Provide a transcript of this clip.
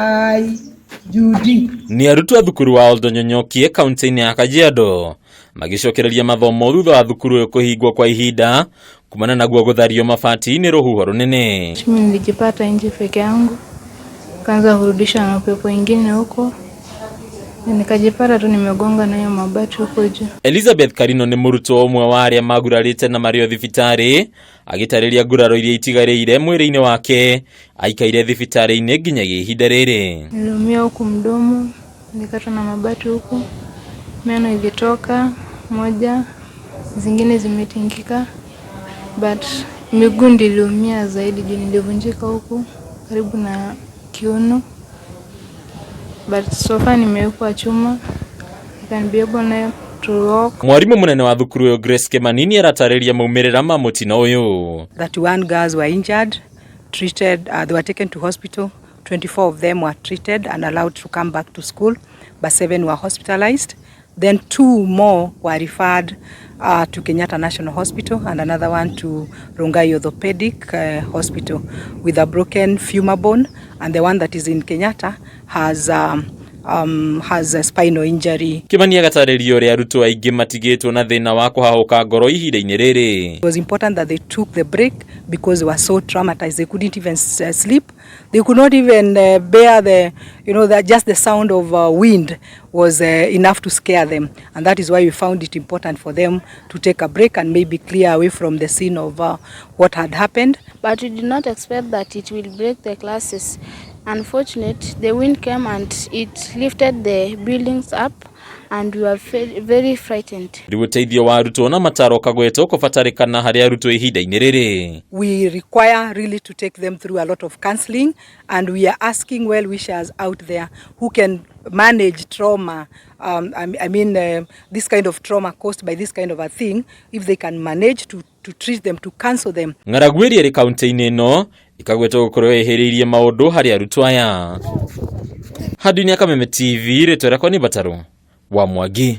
I Judy. Nĩ arutwo a thukuru wa Oldonyonyokie kaunti-inĩ ya Kajiado magĩcokereria mathomo thutha wa thukuru ũyũ kũhingwo kwa ihinda kumana naguo gũthario mabati nĩ rũhuho rũnene. Mimi nilijipata nje peke yangu, kaanza kurudisha na upepo ingine huko, na nikajipata tu nimegonga na hiyo mabati huko juu. Elizabeth Karino nĩ mũrutwo ũmwe wa arĩa magurarĩte na marĩ o thibitarĩ agĩtarĩria nguraro iria itigarĩire mwĩrĩ-inĩ wake aikaire thibitarĩ-inĩ nginyagia ihinda rĩrĩ. Niliumia huku mdomo, nilikatwa na mabati huku, meno ilitoka moja, zingine zimetingika, but miguu niliumia zaidi juu nilivunjika huku karibu na kiuno, but so far nimewekwa chuma, I can be able now to walk. Mwarimũ mũnene wa thukuru ũyũ Grace Kimani nĩ aratarĩria maumĩrĩra ma mũtino ũyũ. 31 girls were injured, treated, they were taken to hospital. 24 of them were treated and allowed to come back to school, but 7 were hospitalized. Then 2 more were referred to Kenyatta National Hospital and another one to Rongai Orthopedic Hospital with a broken femur bone, and the one that is in Kenyatta has a spinal injury. Kimani agatarĩria ũrĩa arutwo aingĩ matigĩtwo na thĩna wa kũhahũka ngoro ihinda-inĩ rĩrĩ. It was important that they took the break because they were so traumatized. They couldn't even sleep. They could not even bear the, you know, that just the sound of wind was enough to scare them. And that is why we found it important for them to take a break and maybe clear away from the scene of what had happened. But we did not expect that it will break the classes. Unfortunately, the wind came and it lifted the buildings up and we were very frightened. Rĩu ũteithio wa arutwo na mataro kagwetwo kũbatarĩkana harĩ arutwo ihinda-inĩ rĩrĩ. We require really to take them through a lot of counseling, and we are asking well-wishers out there who can manage trauma, I mean this kind of trauma caused by this kind of a thing, if they can manage to treat them, to counsel them. Ng'aragu ĩrĩa ĩrĩ kaunti-inĩ ĩno ikagwetwo gũkorwo ĩhĩrĩirie maũndũ harĩ arutwo aya. Handũ-inĩ ya Kameme TV, rĩtwa rĩakwa nĩ Batarũ wa Mwangi.